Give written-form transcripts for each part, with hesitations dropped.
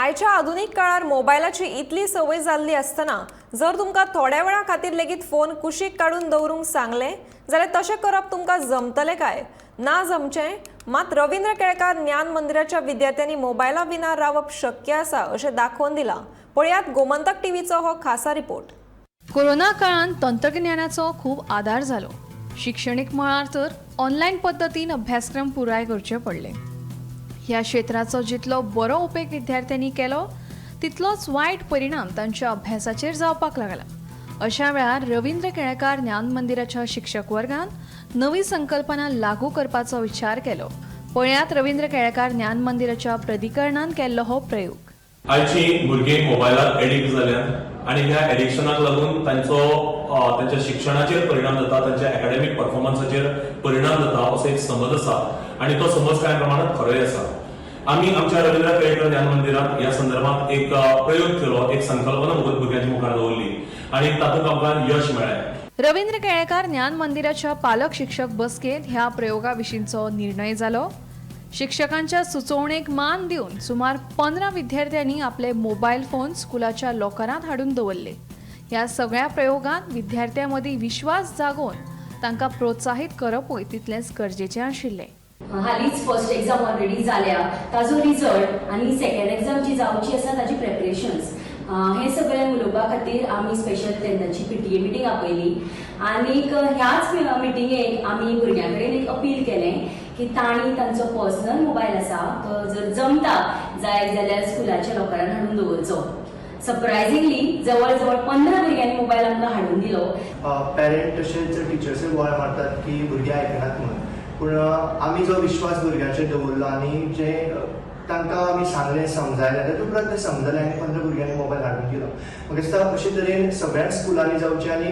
आयच्या आधुनीक काळार मोबायलाची इतली संवय जाल्ली आसतना जर तुमकां थोड्या वेळा खातीर लेगीत फोन कुशीक काडून दवरूंक सांगलें जाल्यार तशें करप तुमकां जमतलें काय? ना जमचें. मात रवींद्र केळकार ज्ञान मंदिराच्या विद्यार्थ्यांनी मोबायला विना रावप शक्य आसा अशें दाखोवन दिलां. पळयात गोमंतक टीव्हीचो हो खासा रिपोर्ट. कोरोना काळांत तंत्रगिन्यानाचो खूब आदार जालो. शिक्षणीक मळार तर ऑनलायन पद्दतीन अभ्यासक्रम पुराय करचे पडले. ह्या क्षेत्राचो जितलो बरो उपेग विद्यार्थ्यांनी केलो, तितलोच वायट परिणाम तांच्या अभ्यासाचेर जावपाक लागला. अशा वेळार रवींद्र केळेकार ज्ञान मंदिराच्या शिक्षक वर्गान नवी संकल्पना लागू करपाचो विचार केलो. पळयात रवींद्र केळेकार ज्ञान मंदिराच्या प्राधिकरणान केल्लो हो प्रयोग. आयची भुरगीं मोबायलाक एडिक्ट जाल्यात आनी ह्या एडिक्शनाक लागून तांच्या शिक्षणाचेर परिणाम जाता, तांच्या एकाडेमीक परफॉर्मन्साचेर परिणाम जाता असो एक समज आसा आनी तो समज कांय प्रमाणात खरोय आसा. आमी आमच्या रवींद्र केळेकर ज्ञान मंदिरात ह्या संदर्भात एक प्रयोग केलो, एक संकल्पना भुरग्यांच्या मुखार दवरली आनी तातूंत आमकां यश मेळ्ळें. रवींद्र केळेकार ज्ञान मंदिराच्या पालक शिक्षक बसकेंत ह्या प्रयोगा विशींचो निर्णय जालो. शिक्षकांच्या सुचोवणेक मान दिवन सुमार 15 विद्यार्थ्यांनी आपले मोबायल फोन स्कुलाच्या लॉकरांत हाडून दवरले. ह्या सगळ्या प्रयोगांत विद्यार्थ्यां मदीं विश्वास जागोवन तांकां प्रोत्साहीत करपूय तितलेंच गरजेचें आशिल्लें. हालींच फर्स्ट एक्झाम ऑलरेडी जाल्या, ताजो रिजल्ट आनी सेकंड एक्झाम जी जावची आसा ताजी प्रेपरेशन्स, हें सगळें उलोवपा खातीर आमी स्पेशल तेन्नाची पीटीए मिटींग आपयली. आनीक ह्याच मिटिंगेक आमी भुरग्यां कडेन एक अपील केलें की तांणी तांचो पर्सनल मोबायल आसा तो जर जमता जायत जाल्यार स्कुलाच्या लॉकरान हाडून दवरचो. सरप्रायझिंगली जवळ जवळ 15 भुरग्यांनी मोबायल आमकां हाडून दिलो. पेरंट तशेंच टिचर्सूय बोवाळ मारतात की भुरगीं आयकनात म्हणून, पूण आमी जो विश्वास भुरग्यांचेर दवरलो आनी जे तांकां आमी सांगलें, समजायलें, तेजे उपरांत ते समजले आनी 15 भुरग्यांनी मोबायल हाडून दिलो. म्हाका दिसता अशे तरेन सगळ्याच स्कुलांनी जावचें आनी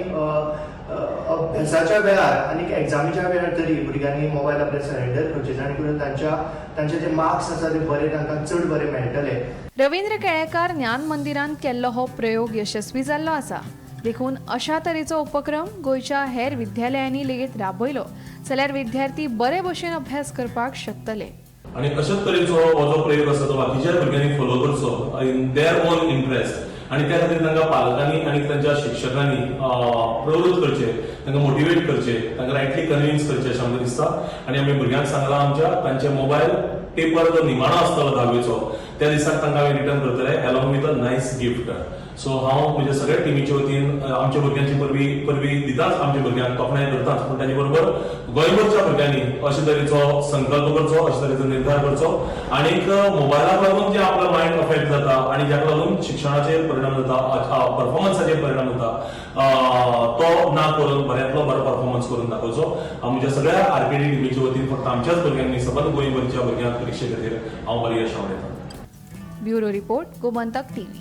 अभ्यासाच्या वेळार आनी एग्जामीच्या वेळार तरी भुरग्यांनी मोबायल आपले सरेंडर करचे, जाणे करून तांचे जे मार्क्स आसा ते बरे, तांकां चड बरे मेळटले. रवींद्र केळेकार ज्ञान मंदिरान केल्लो हो प्रयोग यशस्वी जाल्लो आसा. देखून अशा तरेचो उपक्रम गोंयच्या हेर विद्यालयांनी लेगीत राबयलो जाल्यार विद्यार्थी बरे भशेन अभ्यास करपाक शकतले. आनी अशाच तरेचो हो जो प्रयोग आसा तो बाकीच्या भुरग्यांनी फॉलो करचो इन there on interest आनी त्या खातीर तांकां पालकांनी आनी तांच्या शिक्षकांनी प्रवृत्त करचे, तांकां मोटिवेट करचे, तांकां रायटली कन्विन्स करचे अशें आमकां दिसता. आनी आमी भुरग्यांक सांगलां आमच्या, तांचे मोबायल पेपर जो निमाणो आसतलो धावेचो, त्या दिसाक तांकां आमी रिटर्न करतले along with a nice gift. So हांव म्हज्या सगळ्या टिमीच्या वतीन आमच्या भुरग्यांची परबी परबी दिताच, आमच्या भुरग्यांक तोखणाय करताच, पूण ताचे बरोबर गोंयभरच्या भुरग्यांनी अशे तरेचो संकल्प करचो, अशे तरेचो निर्धार करचो आनीक मोबायलाक लागून जे आपलो मायंड अफेक्ट जाता आनी जाका लागून शिक्षणाचेर परिणाम जाता, परफॉर्मन्साचेर परिणाम जाता, तो ना करून बऱ्यांतलो बरो परफॉर्मन्स करून दाखोवचो. हांव म्हज्या सगळ्या आरकेडी टिमीच्या वतीन फक्त आमच्याच भुरग्यांनी, सबंद गोंयभरच्या भुरग्यांक परिक्षे खातीर हांव बरी यश आवडयतां. Bureau report, Gomantak TV.